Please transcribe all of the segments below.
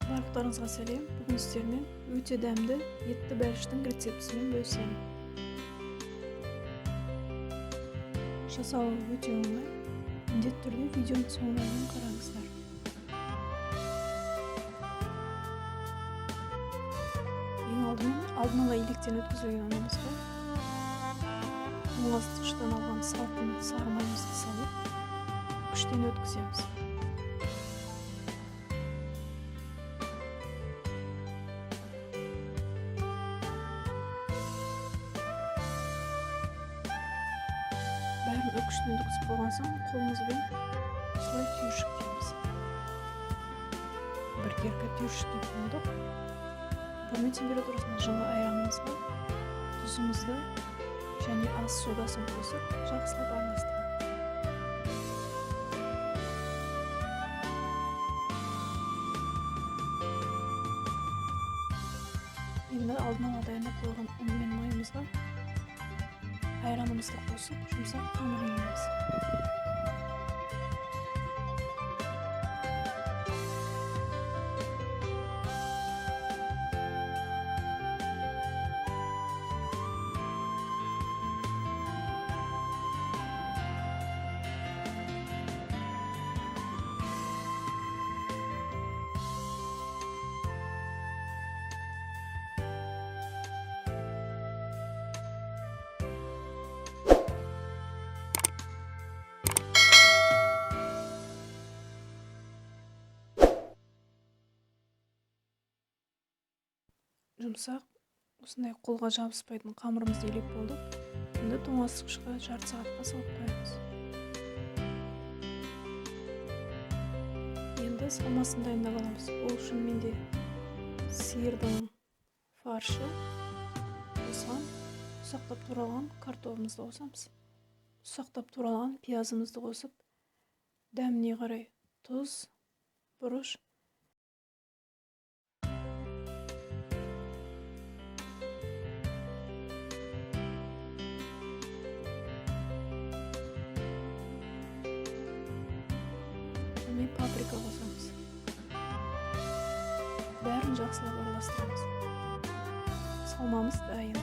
Барлықтарыңызға сәлем. Бүгін сіздермен өте дәмді етті бәліштің рецептісімен бөлісемін. Жасауы өте оңай. Міндетті түрде видеоның соңына дейін қараңыздар. Ең алдымен алдын ала електен өткізілген ұнымызға тоңазытқыштан алған салқын сары майымызды салып, күштен өткіземіз. Бәрін үкіштен өткізіп болған соң қолымызбен осылай түйіршіктейміз. Біркелкі түйіршіктеп болдық. Бөлме температурасында жылы айранымызға тұзымызды және ас содасын қосып жақсылап араластырамыз. Енді алдын ала дайындап қойған ұн мен майымызға айранымызды қосып жұмсақ қамыр илейміз. Жұмсақ, осындай қолға жабыспайтын қамырымызды илеп болдық. Енді тоңазытқышқа жарты сағатқа салып қоямыз. Енді салмасын дайындап аламыз. Ол үшін менде сиырдың фаршы, осыған ұсақтап туралған картобымызды қосамыз. Ұсақтап туралған пиязымызды қосып, дәміне қарай тұз, бұрыш, және паприка қосамыз. Бәрін жақсылап араластырамыз. Салмамыз дайын.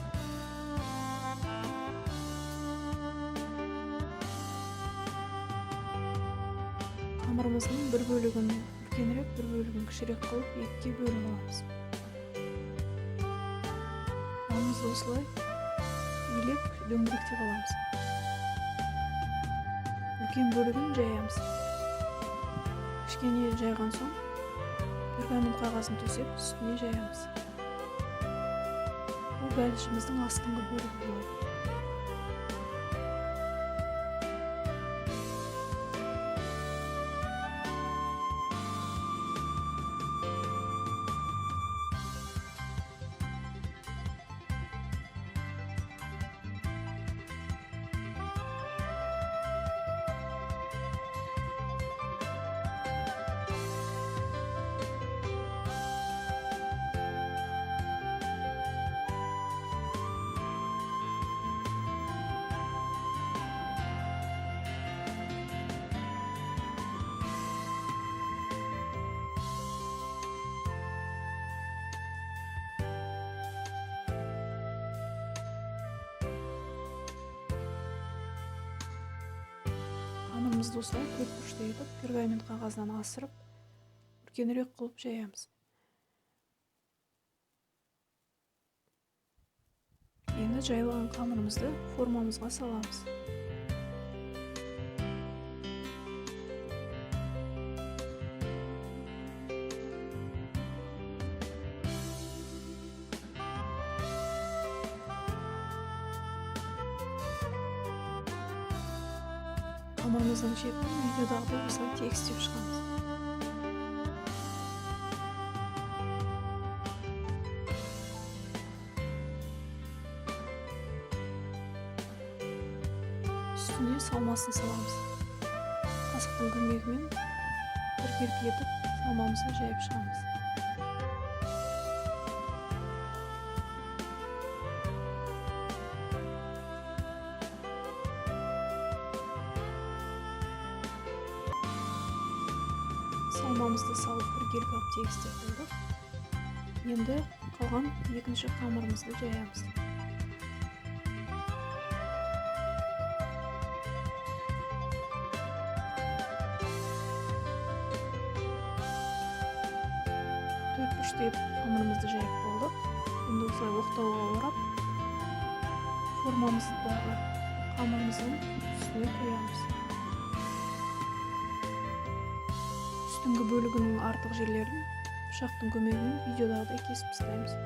Қамырымыздың бір бөлігін үлкенірек, бір бөлігін кішірек қылып екіге бөліп аламыз. Нанымызды осылай илеп дөңгелектеп аламыз. Үлкен бөлігін жаямыз. Кішкене жайған соң пергамент қағазын төсеп үстіне жаямыз. Бұл бәлішіміздің астыңғы бөлігі болады. Қамырымызды осылай төрт бұрышты етіп пергамент қағазынан асырып үлкенірек қылып жаямыз. Енді жайылған қамырымызды формамызға саламыз. Қамырымыздың шетін видеодағыдай осылай тегістеп шығамыз. Үстіне салмасын саламыз. Қасықтың көмегімен біркелкі етіп салмамызды жайып шығамыз. Алмамызды салып біркелкі қылып тегістеп болдық. Енді қалған екінші қамырымызды жаямыз. Төрт бұрышты етіп қамырымызды жайып болдық. Енді осылай оқтауға орап, формамыздағы қамырымыздың үстіне қоямыз. Үстіңгі бөлігінің артық жерлерін пышақтың көмегімен видеодағыдай кесіп тастаймыз.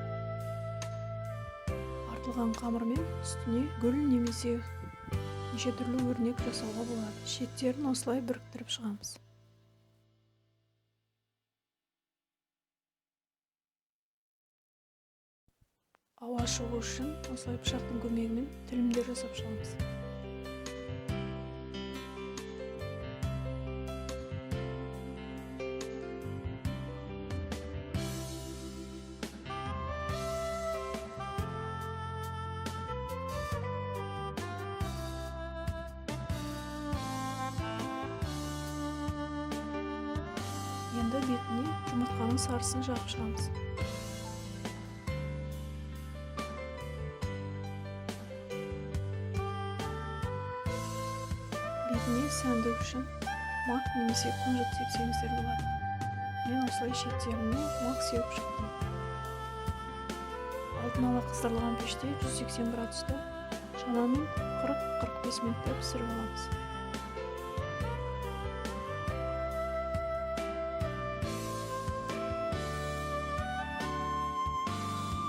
Артылған қамырмен үстіне гүл немесе неше түрлі өрнек жасауға болады. Шеттерін осылай біріктіріп шығамыз. Ауа шығу үшін осылай пышақтың көмегімен тілімдер жасап шығамыз. Енді бетіне жұмыртқаның сарысын жағып шығамыз. Бетіне сәндік үшін мак немесе күнжіт сепсеңіздер болады. Мен осылай шеттеріне мак сеуіп шықтым. Алдын ала қыздырылған пеште 180 градуста шамамен 40-45 минутта пісіріп аламыз.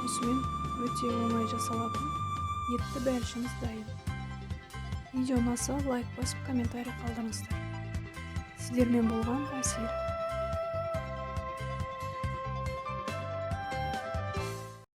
Осымен өте оңай жасалатын етті бәлішіміз дайын. Видео ұнаса лайк басып комментарий қалдырыңыздар. Сіздермен болған Әсел.